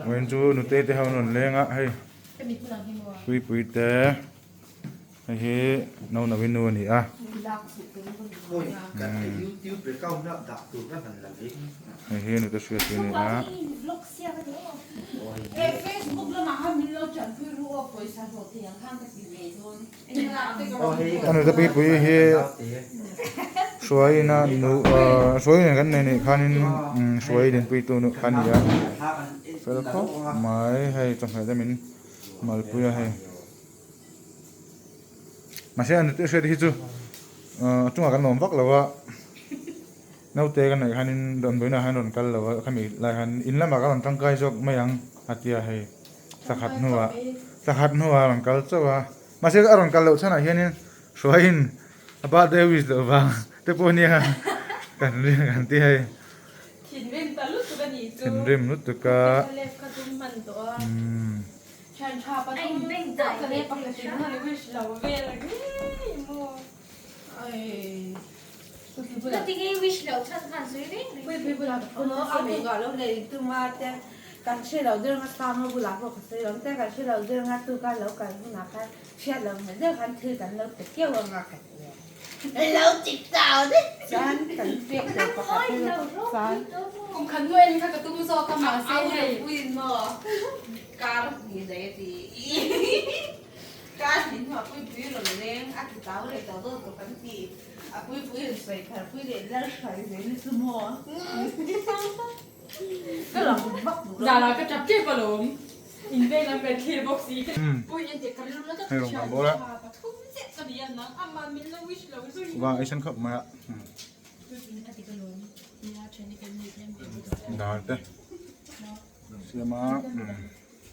Vawiin chu nutei te ho an rawn leng a hei puipui te hei hi naunauin nu a ni a. Hei hi nute hriat hi a ni a. A nute puipui hi hruaiin a nu ahh hruaiin kan nei nih khanin hruai dinpuitu nu kha a ni a fel khawp mai hei chawhmeh te min malpui a hei mahse a nute hriat hi chu ahh a chungah kan lawm vak lo a naute kan neih khanin damdawiinah hian rawn kal lo a khami lai khan in lamah ka rawn tangkai zawk mai ang a tia hei. Thla khat hnuah thla khat hnuah a rawn kal chauh a, mahse a rawn kal loh chhanah hianin hruaiin a birthday wish loh vang te pawh nia kan rin kan ti hei. Thinrim ta lutuk a nih chu. Thinrim lutuk a. Ka lep kha tum hman tawh a. Thian tha pathum chauh ka lep pakhat in rawn wish lo vel ngei maw. Ai. Chuti wish loh chhan khan sawi reng reng. Pui pui bulah ka phun a tukah lo lei tuma te kan hre lo der nga tlang a bulah pawh ka sawi awm te kan hre lo der nga tuka lo kal hunah khan hriat lo hmel deuh khan thil kan lo pe keuh anga ka ti a. Lo ti tau deuh. Chuan kan pek lo pakhat te chuan. Kum khat hnuai en kha ka tum zawk a mahse hei. Puiin maw kar hnih daih a ti. Kar hnih hnuah pui pui rawn leng a ti tau leh tau dawt tawh kan ti. A pui pui in sawi thar pui leh lal hrai zel hi chu maw? Ka lang vak duh lo. Zara ka tap tep alawm. In veng lam kan thlir bawk si. Pui en teh ka rilru na tak Hei rawn kan bawr a. tha pathum chiah ka ni a nang ama min lo wish lo zui. Va ei sen khawp mai a. Dar te siam a.